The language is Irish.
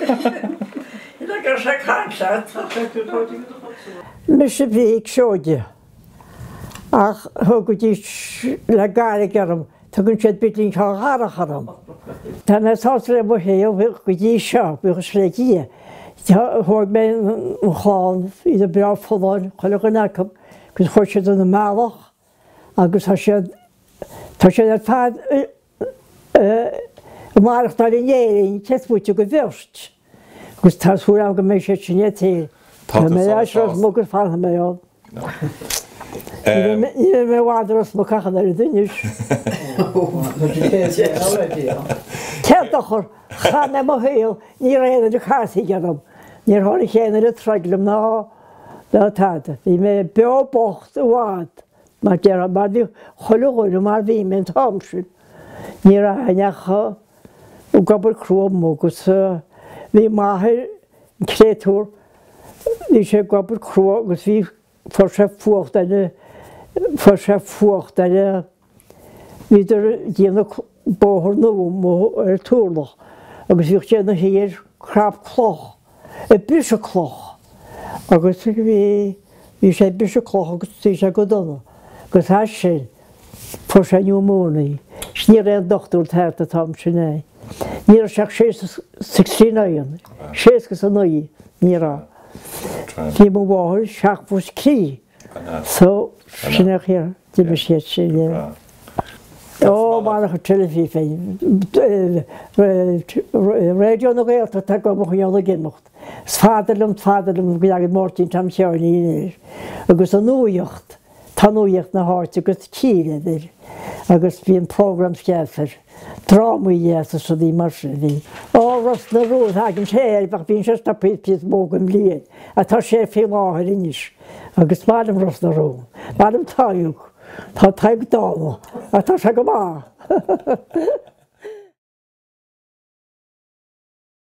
Go raibh sé ag caint leat. Mise Bríd Seoige ach thugaidís le gairg orm, tugann siad Bidín Chill Dharach orm. Tá mé sásta le mo shaol go dtí seo, buíochas le Dia. Thóg mé an chlann, iad breá folláin, chuile dhuine acu, agus chuaigh siad ina mbealach agus tá siad, tá siad ar fad ag maireachtáil in Éirinn, cé is moite de bheirt. Agus tá súil agam go mbeidh siad sin iad féin. Tá mé ar ais Ros Muc agus fanfaidh mé ann. Ní bheidh mé i bhfad i Ros Muc ach an oiread anois. Cén dochar, chaith mé mo shaol, ní raibh aon duine ag casaoid orm, níor tháinig aon duine ag troid liom ná tada. Bhí mé beo bocht i bhfad, mar déarfá, mar bhí chuile dhuine mar bhí mé an t-am sin. Ní raibh aon ach ag obair crua agus bhí m'athair, an créatúr, bhí sé ag obair crua agus bhí, fuair sé fuacht ar a, fuair sé fuacht ar a, bhíodar ag déanamh bóthar nua amuigh ar Turlach agus bhíodh sé ina shuí ar chrap cloch, ag briseadh cloch agus bhí, bhí sé ag briseadh cloch agus bhí sé go dona agus as sin Fuair sé pneumonia. Is ní raibh aon dochtúir thart an t-am sin é. Ní raibh sé ach 69, 69, ní raibh. Bhí mo mháthair seachtó trí. So, sin é chaoi d'imigh siad sin. Yeah. Ó, maith an teilifís féin. Raidió na Gaeltachta agam a choinneáil ag imeacht. Is fada liom, fada liom go dtagann Máirtín Tom Sheáinín air. Agus an nuaíocht. Tá nuaíocht na háite agus tíre air agus bíonn programmes deas air, drámaí deas is rudaí mar sin. Bhí. Ó, Ros na Rún, tagann sé air ach bíonn sé stoptha píosa mó den bhliain ach tá sé faoi láthair anois agus is maith liom Ros na Rún. Maith liom Tadhg. Tá Tadhg dána ach tá sé go maith.